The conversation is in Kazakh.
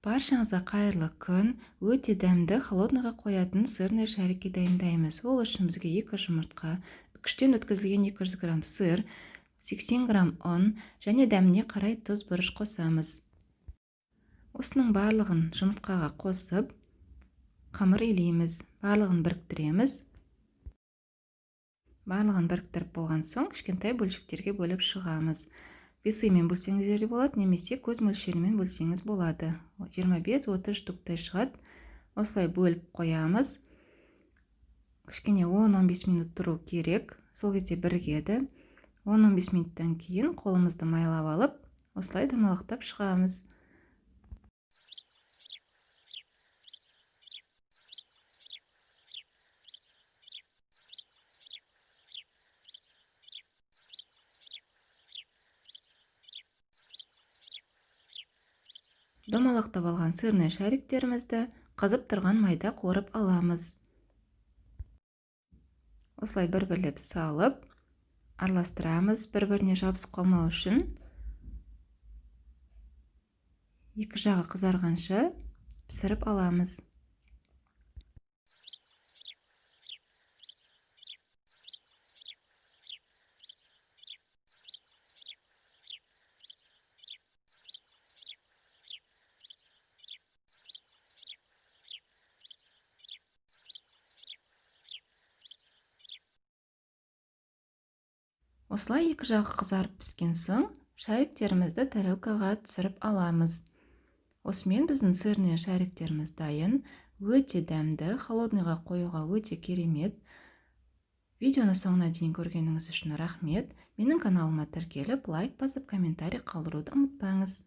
Баршаңызға қайырлы күн. Өте дәмді холодныйға қоятын сырный шарики дайындаймыз. Ол үшін бізге 2 жұмыртқа, үкіштен өткізілген 200 грамм сыр, 80 грамм ұн және дәміне қарай тұз, бұрыш қосамыз. Осының барлығын жұмыртқаға қосып, қамыр илейміз. Барлығын біріктіреміз. Барлығын біріктіріп болған соң кішкентай бөлшектерге бөліп шығамыз. Весымен бөлсеңіздер де болады, немесе көз мөлшерімен бөлсеңіз болады. 25-30 штуктай шығады. Осылай бөліп қоямыз. Кішкене 10-15 минут тұру керек. Сол кезде бірігеді. 10-15 минуттан кейін қолымызды майлап алып, осылай домалақтап шығамыз. Домалақтап алған сырный шариктерімізді қызып тұрған майда қуырып аламыз. Осылай бір-бірлеп салып, араластырамыз, бір-біріне жабысып қалмау үшін. Екі жағы қызарғанша пісіріп аламыз. Осылай екі жағы қызарып піскен соң шариктерімізді тарелкаға түсіріп аламыз. Осымен біздің сырный шариктеріміз дайын. Өте дәмді, холодныйға қоюға өте керемет. Видеоны соңына дейін көргеніңіз үшін рахмет. Менің каналыма тіркеліп, лайк басып, комментарий қалдыруды ұмытпаңыз.